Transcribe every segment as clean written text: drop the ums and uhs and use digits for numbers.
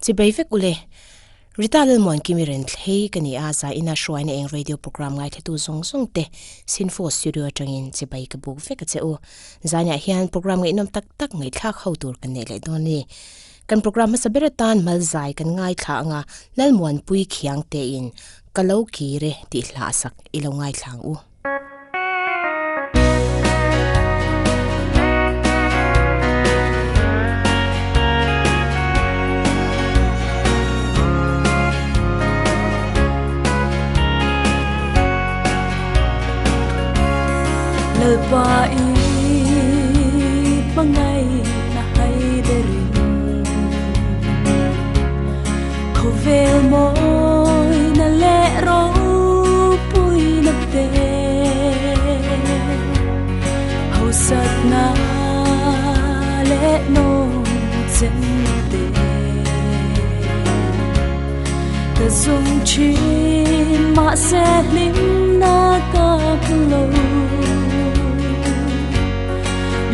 Chibai vek ule. Rita Lalmuankimi Renthlei ka ni a, Zaina hruaina eng radio program ngaithletu zawng zawng te Sinfo Studio atangin chibai ka buk vek a che u. Zainah hian program ngaihnawm tak tak ngaihthlak ho tur kan neih leh dawn a ni. Kan program hmasa ber atan mal zai kan ngaithla anga Lalmuanpui khiang tein ka lo kir e tih hla a sak i lo ngaithla ang u. Lalpa i hmangaih na hai derin Khawvel mawi na leh ropui na te Hausat na leh nawm chen te Ka zung thin mahse hlim na ka hmu lo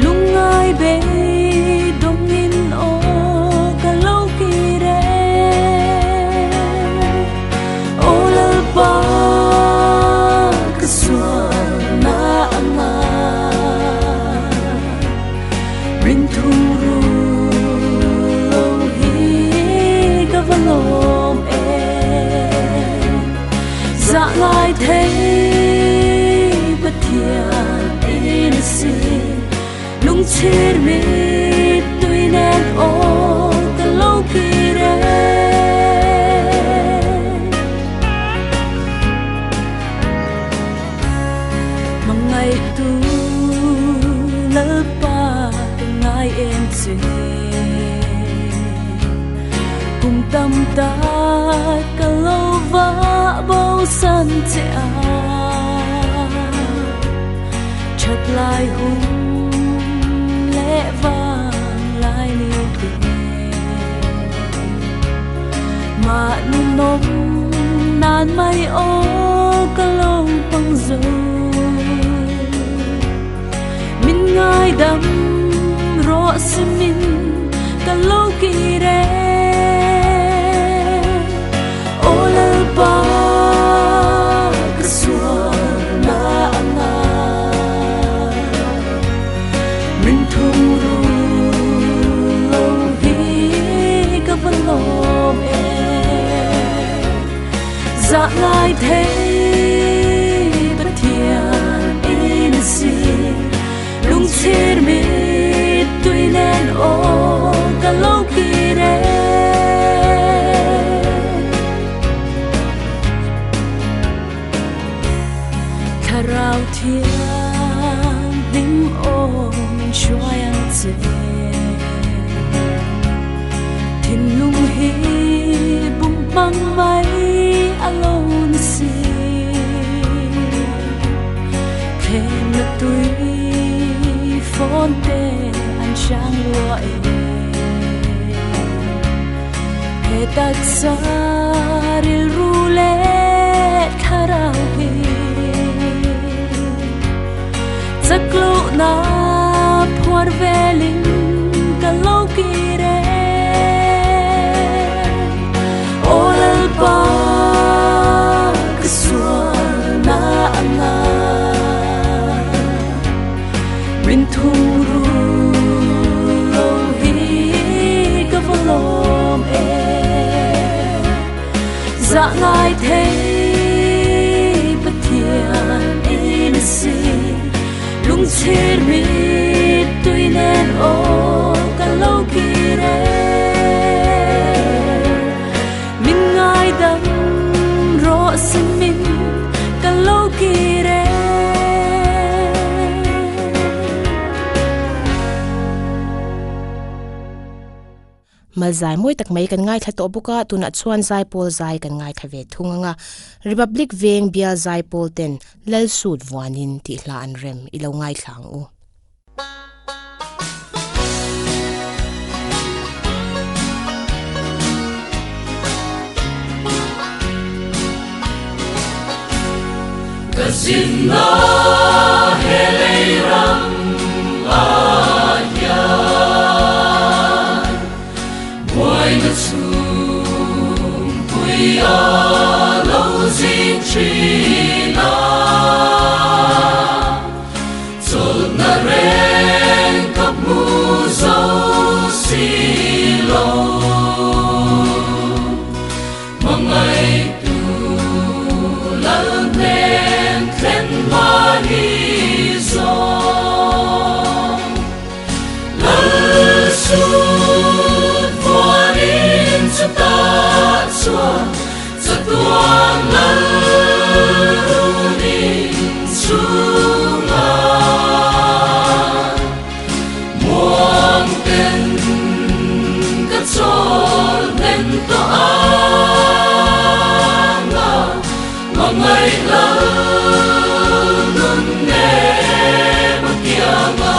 Lungngai beidawngin aw ka lo kir e Aw Lalpa ka sualna anga Rin thum ru lo hi ka va lawm em Dạ ngai thei Pathian in si Lungchhir mit tui nen aw ka lo kir e Hmangaih tu Lalpa ka ngai em che Kum tam tak ka lo va bo san che a That lai hun leh vang lai ni te Mahni nawm nan mai aw ka lo hmang zo Min ngaidam rawh si min ka lo kir e Aw Lalpa ka sualna anga Min thung ru lo hi ka va lawm em Dạ ngai thei Pathian in si Lungchhir mit tui nen aw ka lo kir e Thlarau thianghlim aw min hruai ang che Thinlung hi bum hmang mai a lo ni si Thlem na tui fawn te an hrang lua e He taksa rilru leh thlarau hi Chak lohna phuar velin ka lo kir e Aw Lalpa ka sualna anga Min thung ru lo hi ka va lawm em Dạ ngai thei Pathian in si Lungchhir mit tui nen aw ka lo kir e Min ngaidam rawh si min ka lo kir e. Mal zai mawi tak mai kan ngaithla tawh bawk a, tunah chuan zaipawl zai kan ngaithla ve thung ang a, Republic veng bial zaipawl ten Lal sut vuanin tih hla an rem i lo ngaithla ang u. Ka zinna he lei ram ah hian buaina Chhungpui a lo zing thin a, chawlhna reng ka hmu zo si lo. Hmangaihtu lal hnen thlen hma hi zawng. Lal sut vuanin chutah chuan chatuan lal runin chhungah muang ten ka chawl hlen tawh ang a, hmangaih lal nun nem a kiang a.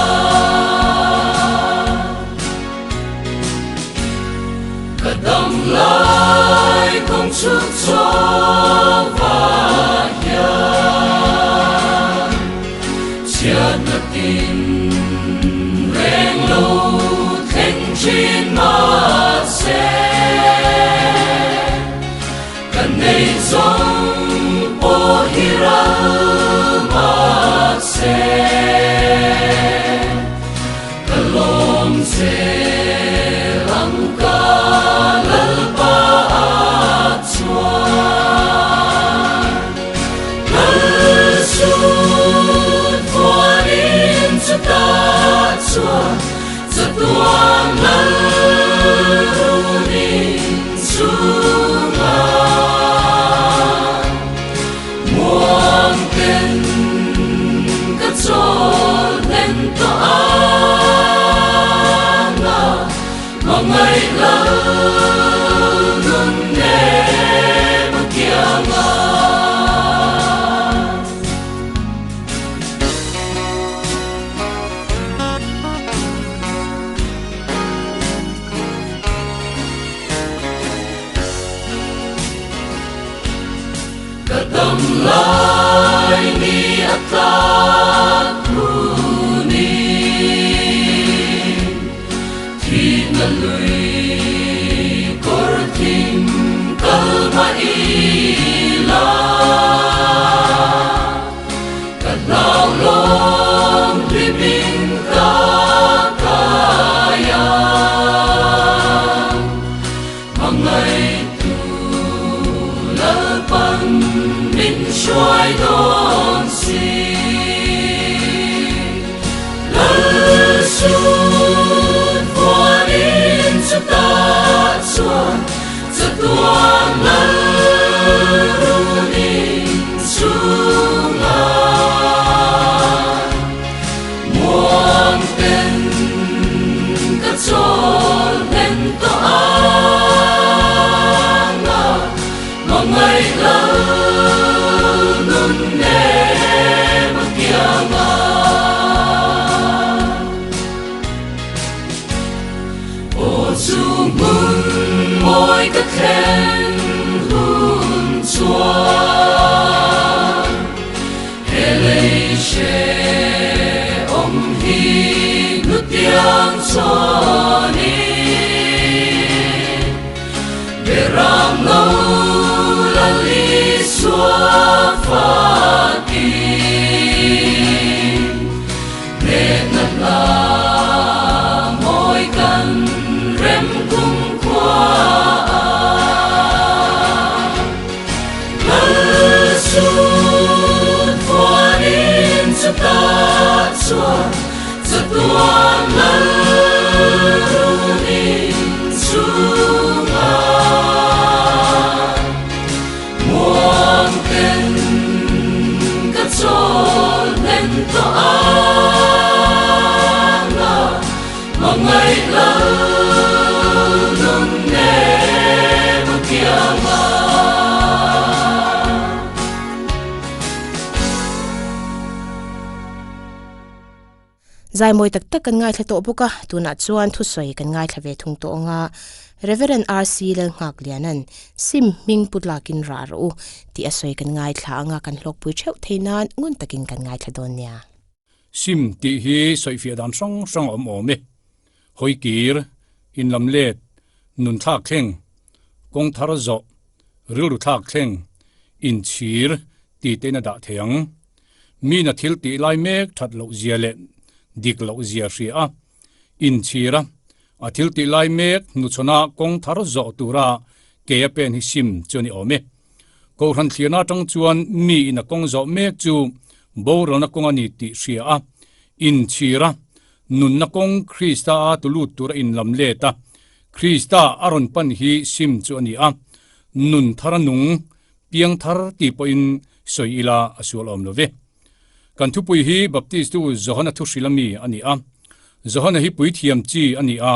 Ka dam lai kawng chhuk chawk vah hian chhiatna tin reng lo thleng thin mahse ka nei zawng pawh hi ral mahse ka lawm zel ang ka Lalpa ah chuan. Lalsut vuanin chutah chuan chatuan Lalrunin chungah muang ten ka chawl hlen tawh ang a, hmangaih lal nun nem a kiang a. Ka dam lai ni a tlak hunin thihna lui kawr thim kal mah ila ka hlau lawm hlimin ka kai a. Hmangaihtu Lalpan min hruai dawn si. Lalsut vuanin chutah chuan chatuan Lalrunin chungah Muang ten ka chawl hlen tawh ang a, hmangaih lal nun nem a kiang a. Aw chu hmun mawi ka thlen hun chuan. He lei hrehawm hi hnutiang chuanin Beram lo lal Isua fakin Hnehna hla mawi kan rem kumkhua a. Lalsut vuanin chutah chuan chatuan Lalrunin chungah muang ten ka chawl hlen tawh ang a, hmangaih lal nun nem a kiang a. Zai mawi tak tak kan ngaithla tawh bawk a, tunah chuan thusawi kan ngaithla ve thung tawh ang a, Reverend RC Lalnghakliana'n Sim hming pu tlakin rah rawh u tih a sawi kan ngaithla ang a, kan hlawkpui theuh thei nan ngun takin kan ngaithla dawn nia. Sim tih hi sawifiah dan hrang hrang a awm awm e. Hawikir, inlamlet, Nun thlak thleng, kawng thar zawh, rilru thlak thleng, inchhir ti tein a dah thei ang. Mina thil tih lai mek that loh zia leh dik loh zia hria a, inchhir a, a thil tih lai mek hnuchhawn a kawng thar zawh tura ke a pen hi sim chu a ni awm e. Kohhran thlirna atang chuan mi in a kawng zawh mek chu boralna kawng a ni tih hria a, inchhir a, nunna kawng Krista a tulut tura inlam let a, Krista a rawn pan hi sim chu a ni a, nun thar a nung, piang thar tih pawhin sawi ila a sual awm lo ve. Kan thupui hi Baptistu Johana thuhril ami a ni a. Johana hi puithiam chi a ni a,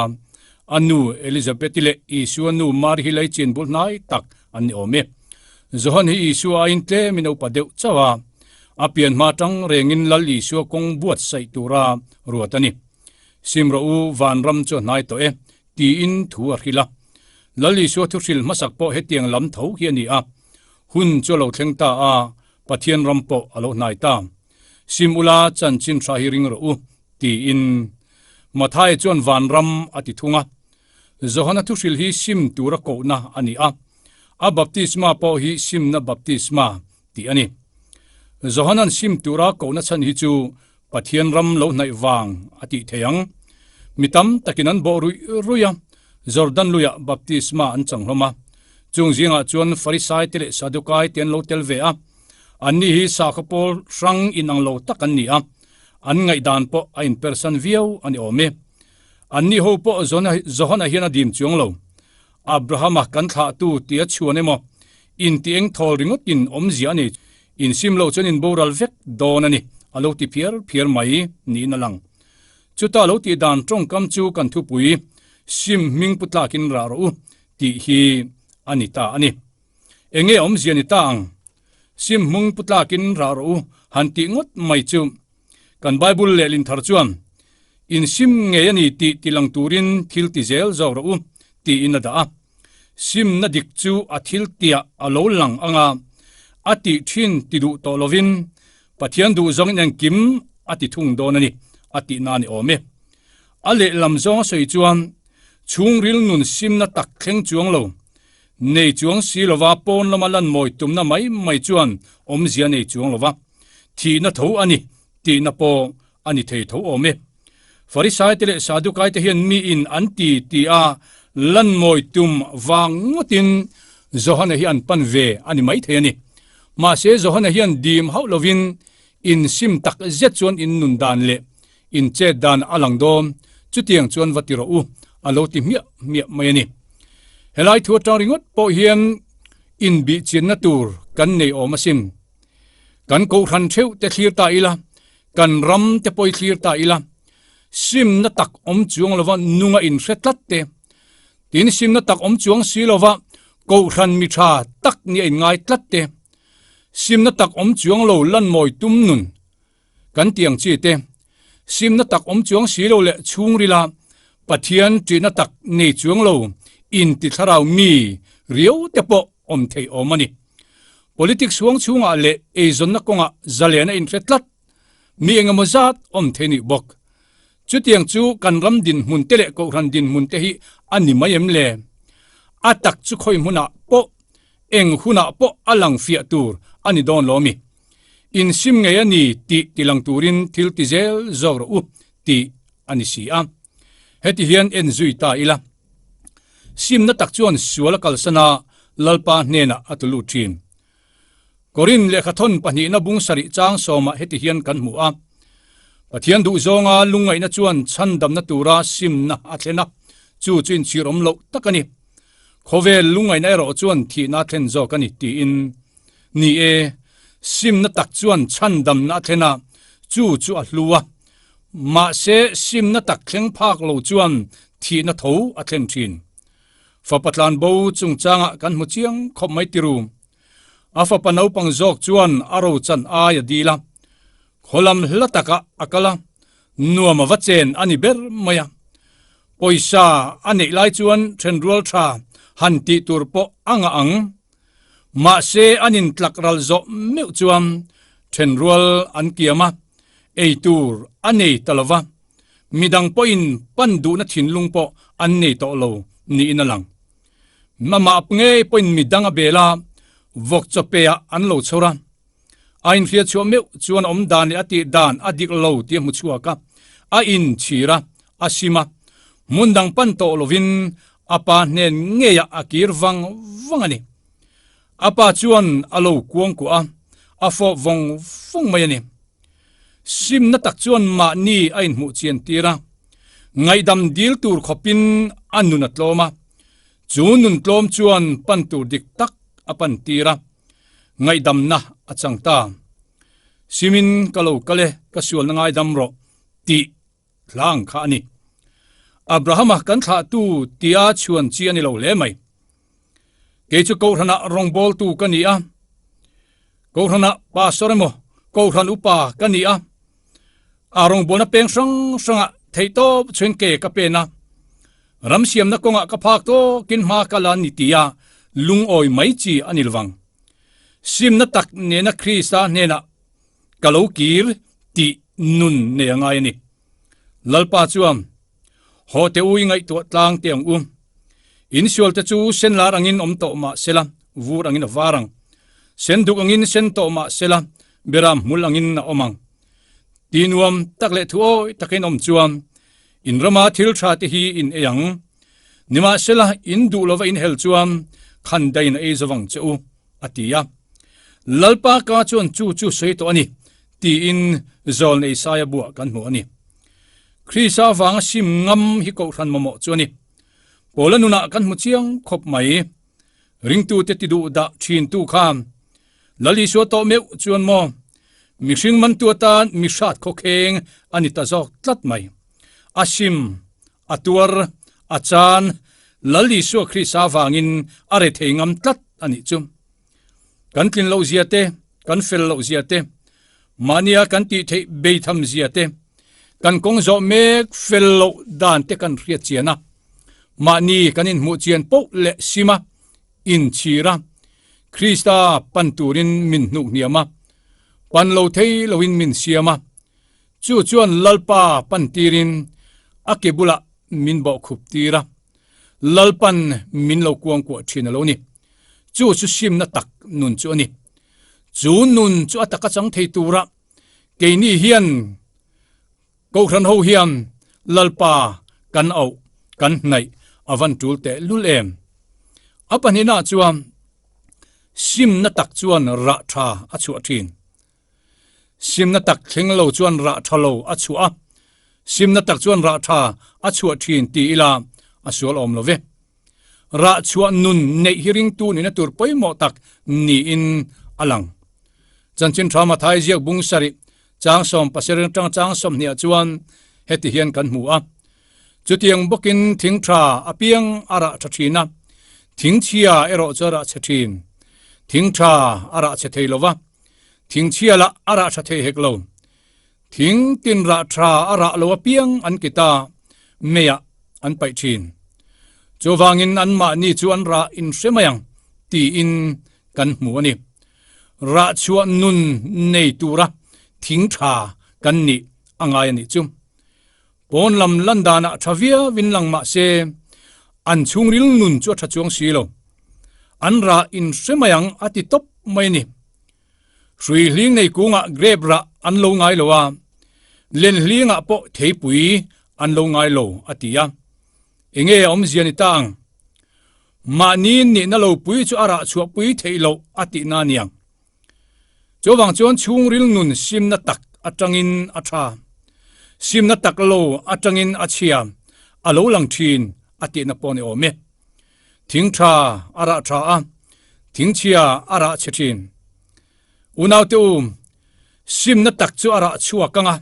a nu Elizabeth-i leh Isua nu Mari hi leichin bul hnai tak an ni awm e. Johan hi Isua aiin tlemin a upa deuh chauh a, a pian hma tang rengin Lal Isua kawng buatsaih tura ruat a ni. Sim rawh u, vanram chu a hnai tawh e, tiin thu a hrilh a. Lal Isua thuhril hmasak pawh hetiang lam tho hi a ni a. Hun chu a lo thleng ta a, Pathian ram pawh a lo hnai ta. Sim ula chanchin hra hi ring rawh u, tiin Mathaia chuan vanram a ti thung a. Johana thuhril hi sim tura kohna a ni a, a baptisma pawh hi simna baptisma tih a ni. Johanan sim tura kohna chhan hi chu Pathian ram lo hnaih vang a tih thei ang. Mi tam takin an bawh ruih ruih a, Jordan luiah baptisma an chang hlawm a. Chung zingah chuan Farisai te leh Sadukai te an lo tel ve a. Anni hi sakhaw pawl hrang inang lo tak an ni a, an ngaihdan pawh a inpersan viau a ni awm e. Anni ho pawh Johana hian a dim chuang lo. Abrahama kan thlahtu tia chhuan emaw, inti eng thawl ringawtin awmzia a nei. Insim loh chuan inboral vek dawn a ni, a lo ti phiar phiar mai niin a lang. Chuta lo tih dan tawngkam chu kan thupui, Sim hming pu tlakin rah rawh u, tih hi a ni ta a ni. Enge awmzia ni ta ang? Sim hmung pu tlakin rah rawh u han tih ngawt mai chu kan Bible lehlin thar chuan, Insim ngei a ni tih tilang turin thil ti zel zawk rawh u, tiin a dah a. Simna dik chu a thil tiah a lo lang ang a, a tih thin ti duh tawh lovin Pathian duh zawngin engkim a ti thung dawn a ni, a tihna a ni awm e. A lehlam zawng a sawi chuan chhungril nun simna tak thleng chuang lo, nei chuang si lova pawn lama lan mawi tumna mai mai chuan awmzia nei chuang lova thihna tho a ni tihna pawh a ni thei tho awm e. Farisaite leh Sadukaite hian miin an ti ti a, lan mawi tum vang ngawtin Johana hi an pan ve a ni maithei a ni. Mahse Johana hian dim hauh lovin insim tak zet chuan in nun dan leh in chet dan a lang dawn, chutiang chuan va ti rawh u a lo ti hmiah hmiah mai a ni. Helai thu atang ringawt pawh hian inbihchianna tur kan nei awm asin. Kan kohhran theuh te thlir ta ila, kan ram te pawh i thlir ta ila, simna tak awm chuang lova nunga inhre tlat te, tin simna tak awm chuang si lova kohhran mi tha tak nia inngai tlat te, simna tak awm chuang lo lanmawi tum nun kan tih ang chi te, simna tak awm chuang si lo leh chhungrila Pathian ṭihna tak nei chuang lo inti thlarau mi riau te pawh awm theih awm a ni. Politics huang chhungah leh eizawnna kawngah zalen a inhre tlat mi engemaw zat awm thei nih bawk. Chutiang chu kan ram dinhmun te leh kohhran dinhmun te hi a ni mai em le? A tak chu khawi hmunah pawh, eng hunah pawh a lang fiah tur a ni dawn lo mi? Insim ngei a ni tih tilang turin thil ti zel zawk rawh u tih a ni si a. Heti hian en zui ta ila. Simna tak chuan sual a kalsan a, Lalpa hnenah a tlu lut thin. Korin lehkhathawn pahnihna bung sarih chang sawmah heti hian kan hmu a, Pathian duhzawnga lungngaihna chuan chhandamna tura simna a thlen a, chu chu inchhir awm loh tak a ni. Khawvel lungngaihna erawh chuan thihna a thlen zawk a ni, tiin. Ni e, simna tak chuan chhandamna a thlen a, chu chu a hlu a. Mahse, simna tak thleng phak lo chuan thihna tho a thlen thin. Fapa tlanbo chungchangah kan hmu chiang khawp mai tiru. A fapa naupang zawk chuan a rochan ai a dil a, khawlam hla takah a kal a, nuam a va chen a ni ber mai a. Pawisa a neih lai chuan thenrual tha han tih tur pawh a ngah ang. Mahse an intlak ral zawh meuh chuan thenrual an kiam a, ei tur a nei ta lo va, midang pawhin pan duhna thinlung pawh an nei tawh lo niin a lang. Amah ngei pawhin midang a bel a, vawk chawpeah an lo chhawr a. A inhriat chhuah meuh chuan a awm dan leh a tih dan a dik lo tih a hmu chhuak a, a inchhir a, a sim a. Hmun dang pan tawh lovin a pa hnen ngeiah a kir vang vang a ni. A pa chuan a lo kuangkuah a, a fawp vawng vawng mai a ni. Simna tak chuan mahni a inhmuh chian tir a, ngaihdam dil tur khawpin a nun a tlawm a, chu nun tlawm chuan pan tur dik tak a pan tir a, ngaihdamna a chang ta. Simin ka lo kal e, ka sualna ngaidam rawh tih hlang kha a ni. Abrahama kan thlahtu tia chhuan chi a ni lo hle mai. Kei chu Kohhranah rawngbawltu ka ni a, Kohhranah pastor emaw Kohhran upa ka ni a, a rawngbawlna peng hrang hrangah theihtawp chhuin ke ka pen a, ram siamna kawngah ka phak tawkin hma ka la ni tia lungawi mai chi a ni lovang. Simna tak nena Krista hnenah ka lo kir tih nun nei a ngai a ni. Lalpa chuan, Haw teh u i ngaihtuah tlang teh ang u. In sualte chu sen lar angin awm tawh mah sela, vur angin a var ang. Sen duk angin sen tawh mah sela, beram hmul angin a awm ang. Ti nuam tak leh thu awi takin awm chuan in rama thil tha te hi in ei ang. Nimahsela in duh lova in hel chuan khan dain a ei zo vang che u, a ti a. Lalpa ka chuan chu chu sawi tawh a ni, tiin Zawlnei Isaia buah kan hmu a ni. Krista avanga sim ngam hi kohhran mamawh chu a ni. Paula nunah kan hmu chiang khawp mai. Ringtute ti duh dah thintu khan Lal Isua tawh meuh chuan maw mihring mantu atan mi hrat khawkheng a ni ta zawk tlat mai. A sim, a tuar, a chan Lal Isua Krista avangin a rethei ngam tlat a nih chu. Kan tlin loh zia te, kan fel loh zia te, mahnia kan tih theih beitham zia te, kan kawng zawh mek fel loh dan te kan hriat chian a, mahni kan inhmuh chian poh leh sim a, inchhir a, Krista pan turin min hnuk hniam a, pan lo thei loin min siam a, chu chuan Lalpa pan tirin a ke bulah min bawhkhup tir a, Lalpan min lo kuangkuah thin a lo ni. Chu chu simna tak nun chu a ni. Chu nun chu a taka chang thei tura keini hian Kohhran ho hian Lalpa kan auh, kan hnaih a van tul teh lul em. A pahnihnaah chuan simna tak chuan rah tha a chhuah thin. Simna tak thleng lo chuan rah tha lo a chhuah a, simna tak chuan rah tha a chhuah thin ti ila a sual awm lo ve. Rah chhuah nun neih hi ringtu nihna tur pawimawh tak niin a lang. Chanchin tha Mathai ziak bung sarih chang 17 atanga chang 20 ah chuan heti hian kan hmu a, Chutiang bawkin thing tha apiang a rah tha thin a, thing chhia erawh chu a rah chhe thin. Thing tha a rah chhe thei lo va, Thingchhia lah a rah tha thei hek lo. Thing tin rah tha a rah lo apiang an ki ta, meiah an paih thin. Chuvangin anmahni chu an rah in hre mai ang tiin kan hmu a ni. Rah chhuah nun nei tura thing tha kan nih a ngai a nih chu. Pawn lam lan danah tha viauin lang mah se, an chhungril nun chu a tha chuang si lo. An rah in hre mai ang a ti tawp mai a ni. Hrui hling nei kungah grape rah an lo ngai lo a, len hlingah pawh theipui an lo ngai lo a ti a. Enge a awmzia ni ta ang? Mahni nihna lo pui chu a rah chhuahpui theih loh a tihna a niang. Chuvang chuan chhungril nun simna tak atangin a tha, simna tak lo atangin a chhia a lo lang thin a tihna pawh ni awm e. Thing tha a rah tha a, thing chhia a rah chhe thin. Unaute u, simna tak chu a rah chhuak ang a,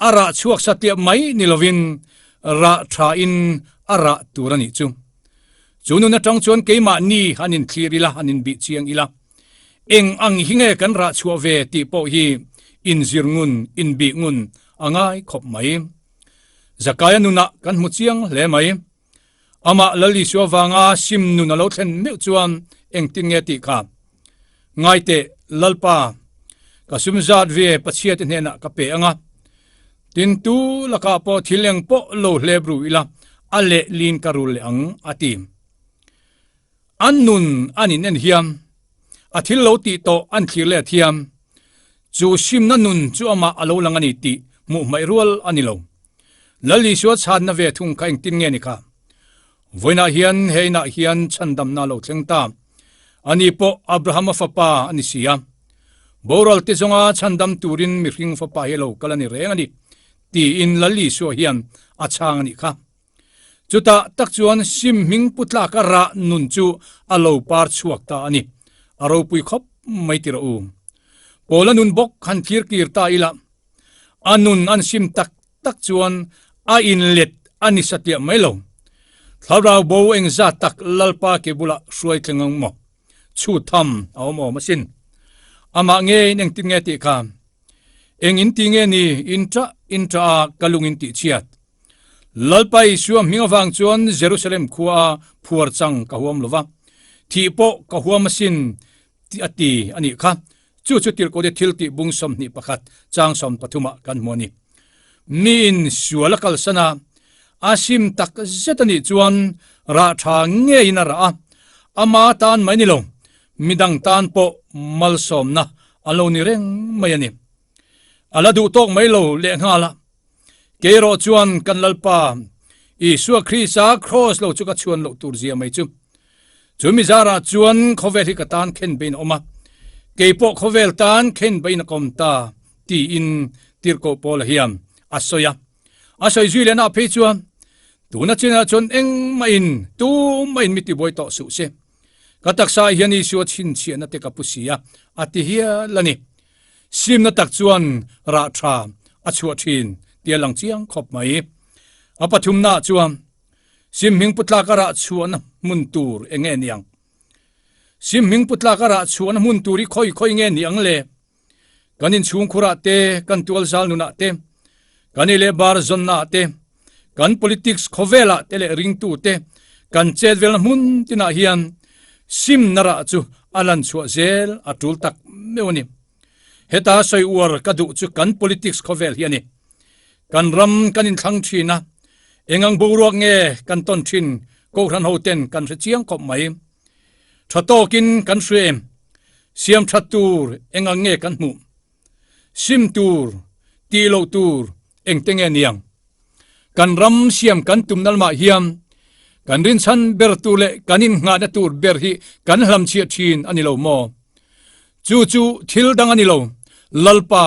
a rah chhuak satliah mai ni lovin rah tha in a rah tur a nih chu. Chu nun atang chuan keimahni han inthlir ila, han inbih chiang ila. Eng ang hi nge kan rah chhuah ve tih pawh hi inzir ngun, inbih ngun a ngai khawp mai. Zakaia nunah kan hmu chiang hle mai. Amah Lal Isua vanga sim nun a lo thlen meuh chuan engtin nge tih kha? Ngaiteh, Lalpa, ka sum zat ve Pathiate hnenah ka pe ang a, tin tu lakah pawh thil eng pawh lo hlep ru ila. A leh lin ka rul leh ang, a ti. An nun an in en hiam, a thil lo tih tawh an thlir let hiam, chu simna nun chu amah a lo lang a ni tih hmuh hmaih rual a ni lo. Lal Isua chhanna ve thung kha engtin nge ni kha? Vawiinah hian he inah hian chhandamna a lo thleng ta. Ani pawh Abrahama fapa a ni si a. Boral te zawnga chhandam turin mihring fapa hi a lo kal a ni reng a ni, tiin Lal Isua hian a chhang a nih kha. Chutah tak chuan sim hming pu tlaka rah nun chu a lo par chhuak ta a ni. A ropui khawp mai ti rawh u. Paula nun bawk han thlir kir ta ila, a nun an sim tak tak chuan a inlet a ni satliah mai lo. Thlarau bo engzat tak Lalpa ke bulah hruai thleng ang maw? Chhut tham a awm awm asin. Amah ngeiin engtin nge tih kha? Eng in ti nge ni in ṭah in ṭah a ka lung in tih chhiat? Lalpa Isua hming avang chuan Jerusalem khua a phuar chang ka huam lo va, thih pawh ka huam asin tih a ti a nih kha. Chu chu Tirhkohte thil tih bung 21 chang 13 ah kan hmu a ni. Miin sual a kalsan a, a sim tak zet a nih chuan rah tha ngeiin a rah a, ama tan mai ni lo, midang tan pawh malsawmna a lo ni reng mai a ni. A la duh tawk mai lo lehnghal a. Kei erawh chuan kan Lalpa Isua Krista kraws lo chu ka chhuan loh tur zia mai chu. Chu mi zarah chuan khawvel hi ka tan khen bein a awm a, kei pawh khawvel tan khen bein a kawm ta tiin Tirhkoh Paula hian a sawi a. A sawi zui lehna phei chuan tuna chinah chuan engmahin tumahin mi tibuai tawh suh se. Ka taksa ah hian Isua chhinchhiahna te ka pu si a, a ti hial a ni. Simna tak chuan rah tha a chhuah thin tih a lang chiang khawp mai. A pathumnaah chuan sim hming pu tlaka rah chhuahna hmun tur eng nge ni ang? Sim hming pu tlaka rah chhuahna hmun tur hi khawi khawi nge ni ang le? Kan inchhungkhurah te, kan tualzal nunah te, kan ei leh bar zawnnaah te, kan politics khawvelah te leh ringtu te kan chet velna hmun tinah hian simna rah chu a lan chhuah zel a tul tak meuh a ni. Heta sawi uar ka duh chu kan politics khawvel hi a ni. Kan ram kan inthlang thin a, engang boruak nge kan tawn thin Kohhran hoten kan hre chiang khawp mai. Tha tawkin kan hria em? Siam that tur engang nge kan hmuh? Sim tur, tih loh tur engte nge niang? Kan ram siam kan tum nalmah hian kan rinchhan ber tur leh kan innghahna tur ber hi kan hlamchhiah thin a ni lo maw? Chu chu thil dang a ni lo, Lalpa,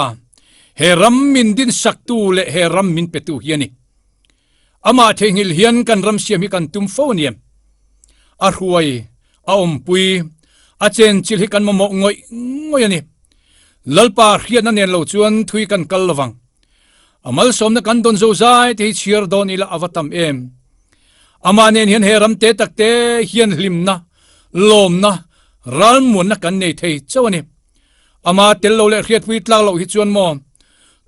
he ram min dinsaktu leh he ram min petu hi a ni. Amah theihnghilh hian kan ram siam hi kan tum fo a ni em? A hruai, a awmpui, a chenchilh hi kan mamawh ngawih ngawih a ni. Lalpa hriatna nen lo chuan thui kan kal lovang. A malsawmna kan dawn zozai te hi chhiar dawn ila a va tam em. Amah nen hian he ram te tak te hian hlimna, lawmna, ralmuanna kan nei thei chauh a ni. Ama tel lo leh hriatpui tlak loh hi chuan maw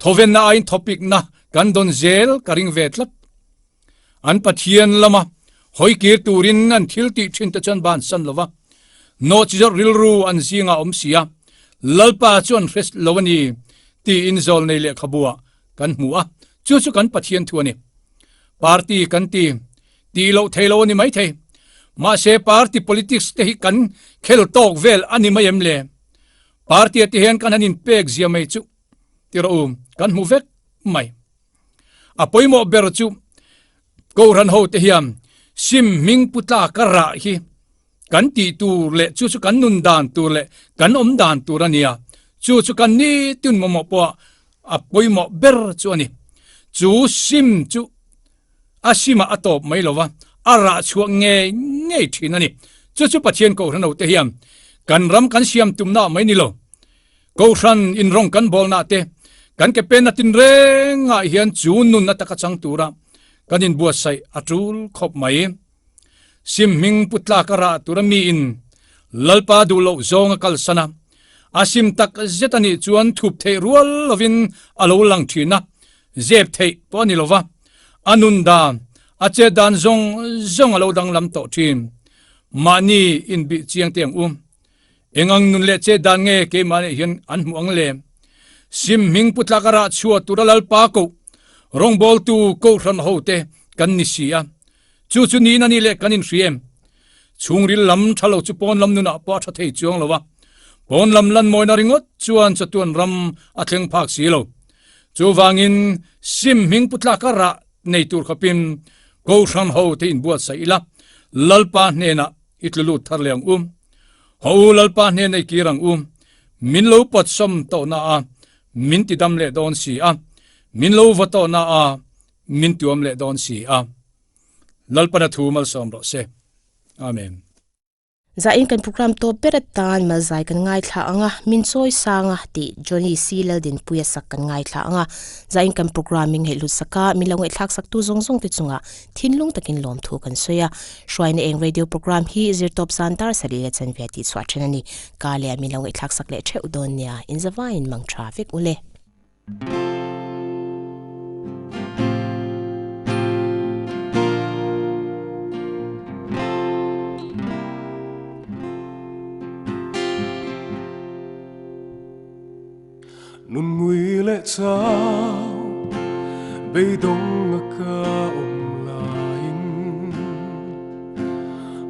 thawvenna aiin thawpikna kan dawn zel ka ring ve tlat. An Pathian lama hawi kir turin an thil tih thin te chuan bansan lo va, nawhchizawrh rilru an zingah awm si a, Lalpa chu an hre lo a ni tiin zawlnei lehkhabuah kan hmu a, chu chu kan Pathian thu a ni. Party kan ti tih loh thei lo a ni maithei. Mahse party politics te hi kan khel tawk vel a ni mai em le? Party a te hian kan han inpek zia mai chu ti rawh u, kan hmu vek mai. A pawimawh ber chu Kohhran ho te hian sim hming pu tlak a rah hi kan tih tur leh chu chu kan nun dan tur leh kan awm dan tur a nia. Chu chu kan nitin mamawh pawh a pawimawh ber chu a ni. Chu sim chu a simah a tawp mai lo va, a rah chhuah ngei ngei thin a ni. Chu chu Pathian Kohhran ho te hian kan ram kan siam tumna mai ni lo. Kohhran inrawng kan bawlna te, kan ke penna tinrengah hian chu nunna taka chang tura kan inbuatsaih a tul khawp mai. Sim hming pu tlak a rah tura miin Lalpa duh loh zawng a kalsan a, a sim tak zet a nih chuan thup theih rual lovin a lo lang thin a, zep theih pawh a ni lova, a nun dan, a chet dan zawng zawng a lo danglam tawh thin. Mahni inbih chiang te ang u. Eng ang nun leh chet dan nge keimah nih hian an hmuh ang le? Sim hming pu tlak a rah chhuah tura Lalpa koh rawngbawltu Kohhran hote kan ni si a. Chu chu niin a ni leh kan inhria em? Chhungril lam tha lo chu pawn lam nunah pawh a tha thei chuang lo a, pawn lam lan mawina ringawt chuan chatuan ram a thleng phak si lo. Chuvangin sim hming pu tlaka rah nei tur khawpin Kohhran ho te inbuatsaih ila, Lalpa hnenah i tlu lut thar leh ang u. Haw u Lalpa hnena i kir ang u. Min lo pawtsawm tawhna a, min ti dam leh dawn si a. Min lo va tawhna a, min tuam leh dawn si a. Lalpana thu malsawm rawh se. Amen. Zain kan program tawp ber atan Malzai kan ngaithla ang a, min chawi sang a tih Johnny C Laldinpuia sak kan ngaithla ang a. Zain kan program min ngaihhlut sak a, min lo ngaihthlak sak tu zawng zawng te chungah thinlung takin lawmthu kan sawi a. Hruaina eng radio program hi zirtawp zan dar sarih leh chanve tih chhuah then a ni. Ka leh min lo ngaihthlak sak leh theuh dawn nia, inzavaiin mang tha vek ule. Nun ngui leh chau beidawng a ka awm laiin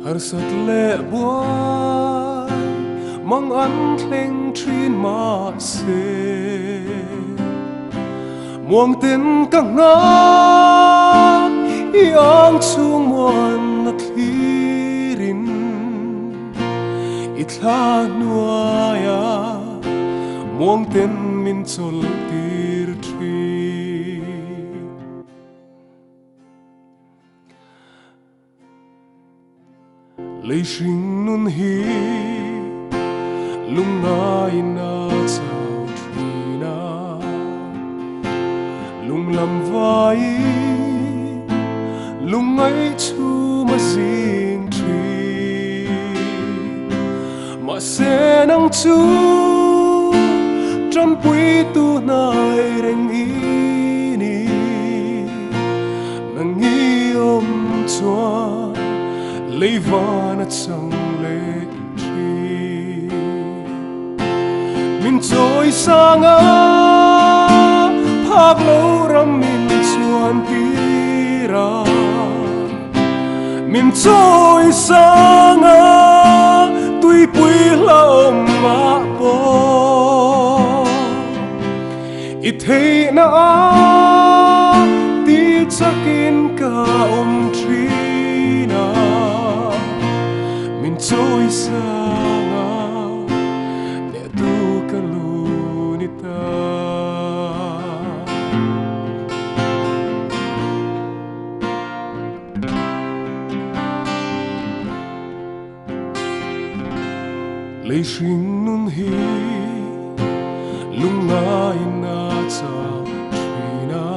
harsat leh buai mang an thleng thin mahse muang ten ka nghak i ang chhung muan a thlirin i thla hnuaia muang ten min chawlh tir thin. Lei hring nun hi lungngai na chau thin a, lung lam vai lungngai chhum a zing thin. Mahse nang chu tanpui tu hnai reng i ni. Nang i awm chuan lei van a chang leh thin. Min chawi sang a, phak lo ram min chuan tir a. Min chawi sang a, tuipui hlauhawm ah pawh. I theihna a ti chakin ka awm thin a, min chawi sang a, nehtu ka lu ni ta. Lei hring nun hi lungngai na chau thin a,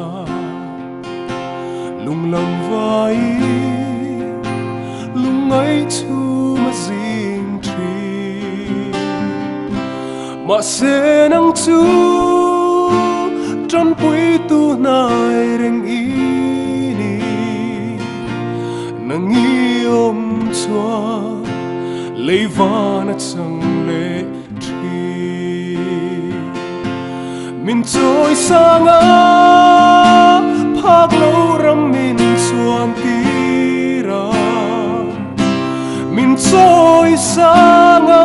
lung lam vai lungngai chhum a zing thin. Mahse nang chu tanpui tu hnai reng i ni. Nang i awm chuan lei van a chang leh thin. Min chawi sang a, phak lo ram min chuan tir a. Min chawi sang a,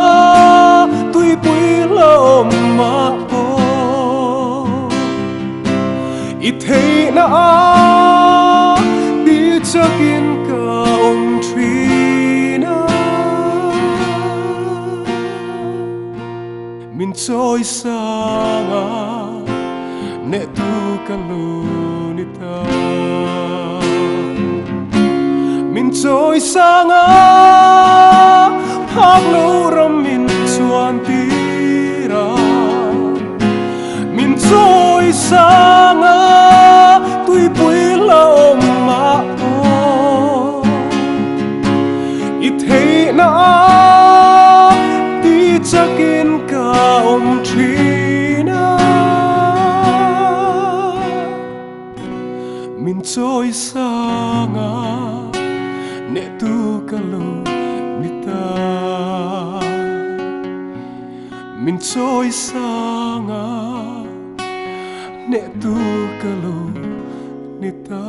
tuipui hlauhawm mah pawh. I theihna a ti chakin ka awm thin a, min chawi sang a, nehtu ka lu ni ta. Min chawi sang a, phak lo ram min chuan tir a. Min chawi sang a, tuipui hlauhawm mah pawh. I theihna a ti chakin ka awm thin a, min chawi sang a, nehtu ka lo ni ta. Min chawi sang a, hnehtu ka lo ni ta.